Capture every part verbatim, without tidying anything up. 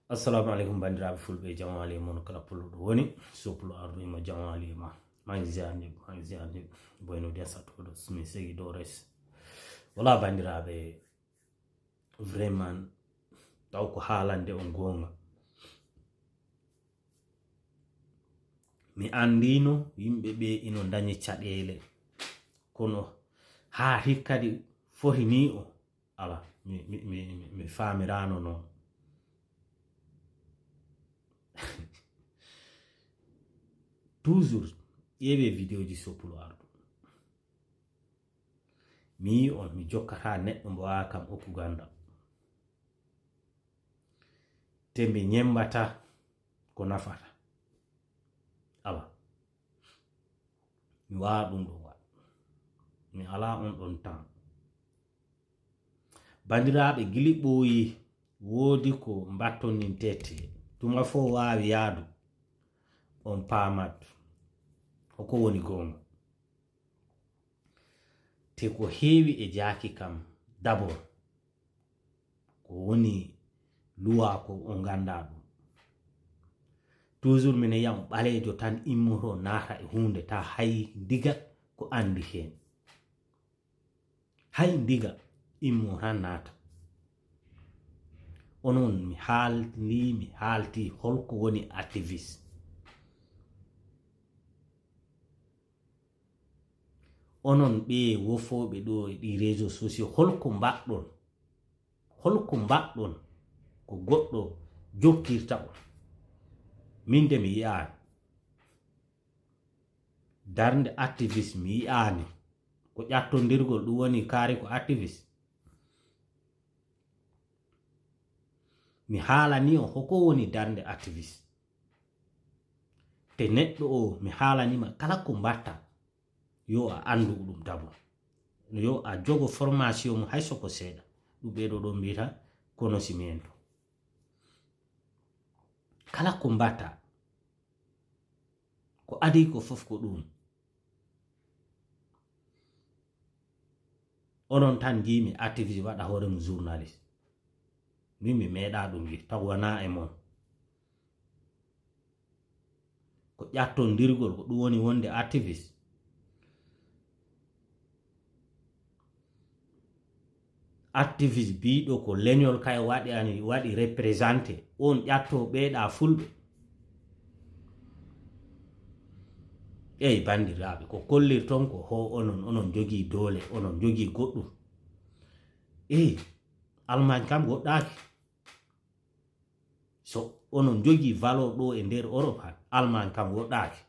Assalamu alaikum, bandiraɓe fulɓe, jamaali e mon kala pullo ɗo woni. Soplo ardu ima jamaali ima. Mangi ziar nib, mangi ziar nib. Boyno dia satodo, mi segi dores. Wala bandiraɓe, vraiment, taw ko haalande on goonga. Mi anndino yimɓe ɓe ino ndañi caɗeele, kono haa hikkadi foti ni o, ala, mi, mi, mi, mi, mi faamirano noon. Toujours, ƴeewe vidéo ji Soplo ardu. Mi yi on, mi jokkata neɗɗo mbo waawa kam okku gandal. Te mi ñemmbata ko nafata. Ala. Mi waawa ɗum ɗo waɗ. Mi alaa on ɗon temps. Bandiraɓe, gili ɓooyi, woodi ko mbattonnin tete. Tuma fof waawi yaadu. On paamat. Hoko woni goonga. Te ko heewi e jaaki kam, d'abord, ko woni luwa ko on nganndaa ɗum. Toujours minen yam ɓaleejo tan immoto naata e huunde, ta hay ndiga ko anndi heen. Hay ndiga immo tan naata. Onon mi haalni, mi haalti holko woni activiste. Onon ɓe wofooɓe ɗo e ɗi réseaux sociaux, holko mbaɗɗon? Holko mbaɗɗon ko goɗɗo jokkirta on? Min de mi yi'aani. Darnde activiste mi yi'aani. Ko ƴattondirgol ɗum woni kaari ko activiste? Mi haalani on hoko woni darnde activiste. Te neɗɗo o mi haalanima kala ko mbatta, yo a anndu ɗum d'abord. Yo a jogo formation mo hay soko seeɗa. Ɗum ɓeɗo ɗon mbiyata kono si mento. Kala ko mbatta, ko adii ko fof ko ɗum. Onon tan njiimi activiste waɗa hoore mum journaliste. Min mi meeɗa ɗum gi, taw wona e mon. Ko ƴattondirgol, ko ɗum woni wonde activiste. Activiste biiɗo ko leñol kay waɗi ani, waɗi représenté, on ƴatto ɓeeɗa fulɓe. Eyi, banndiraaɓe, ko kollirton ko ho onon, onon jogii doole, onon jogii goɗɗum. Eyi, Allemagne kam woɗɗaaki. So onon jogii valeur ɗo e nder Europe, han, Allemagne kam woɗɗaaki.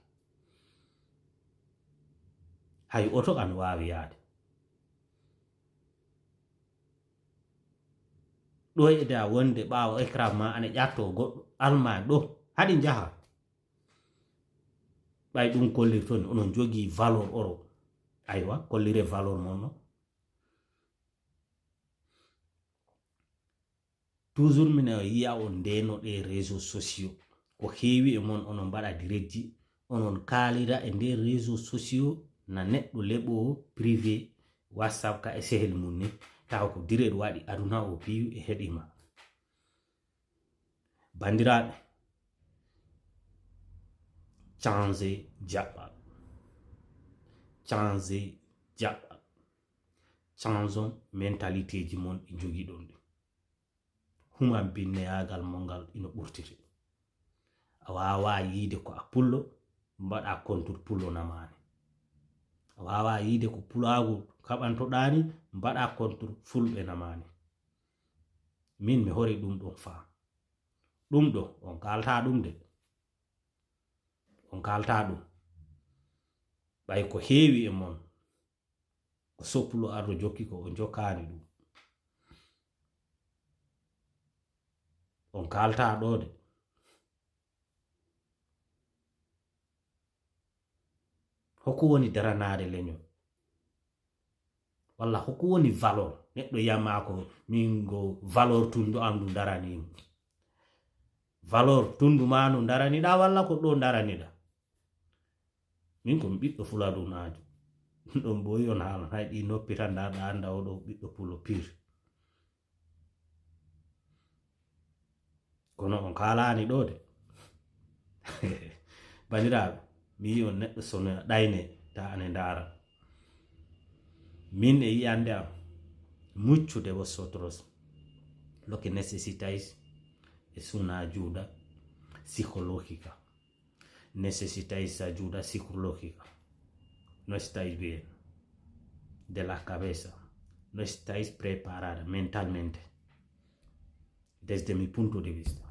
Hay oto ana waawi yaade. Ɗo e da wonde ɓaawo écran ma ana ƴatto goɗɗo Allemagne ɗo, haɗi njaha. Ɓay ɗum kollirton, onon jogii valeur Europe. Aywa, kollire valeur mon no. Toujours mino yiya on ndeno ɗe réseaux sociaux. Ko heewi e mon onon mbaɗa directji, onon kaalira e nder réseaux sociaux na neɗɗo leɓo privé, WhatsApp ka e sehel mum ni. Taw ko direct waɗi aduna o piyu e heɗima. Bandiraɓe, change jaɓɓal. Change jaɓɓal. Change on mentalité ji mon ɗi jogiɗon ɗi. Human binneyagal mon ngal ino ɓurtiri. A wawa yiide ko a pullo, mbaɗa contre pullo namani. A wawa yiide ko pulaagu kaɓantoɗani, mbaɗa contre fulɓe namani. Min mi hori ɗum ɗon faa. Ɗum ɗo, on kalta ɗum de. On kalta ɗum. Ɓay ko heewi e mon, ko soppulo arɗo jokki ko, o jokkaani ɗum. On kalta ɗo de. Hoko woni daranaade leñol? Walla hoko woni valeur? Neɗɗo yama ko min go valeur tundu am ndu darani mo. Valeur tundu ma ndu daraniɗa walla ko ɗo daraniɗa? Min ko mi ɓiɗɗo Fuladunaajo. Ɗum ɗon boyi on haalan hay ɗi noppi tan nda ɗa anda oɗo ɓiɗɗo Pulo pire. Kono on kaalani ɗo de. Bandiraɓe, mi yi on neɗɗo sono ɗayne ta ane ndara. Min e yiyande am, muchos de vosotros lo que necesitáis es una ayuda psicológica. Necesitáis ayuda psicológica. No estáis bien de la cabeza. No estáis preparada mentalmente. Desde mi punto de vista.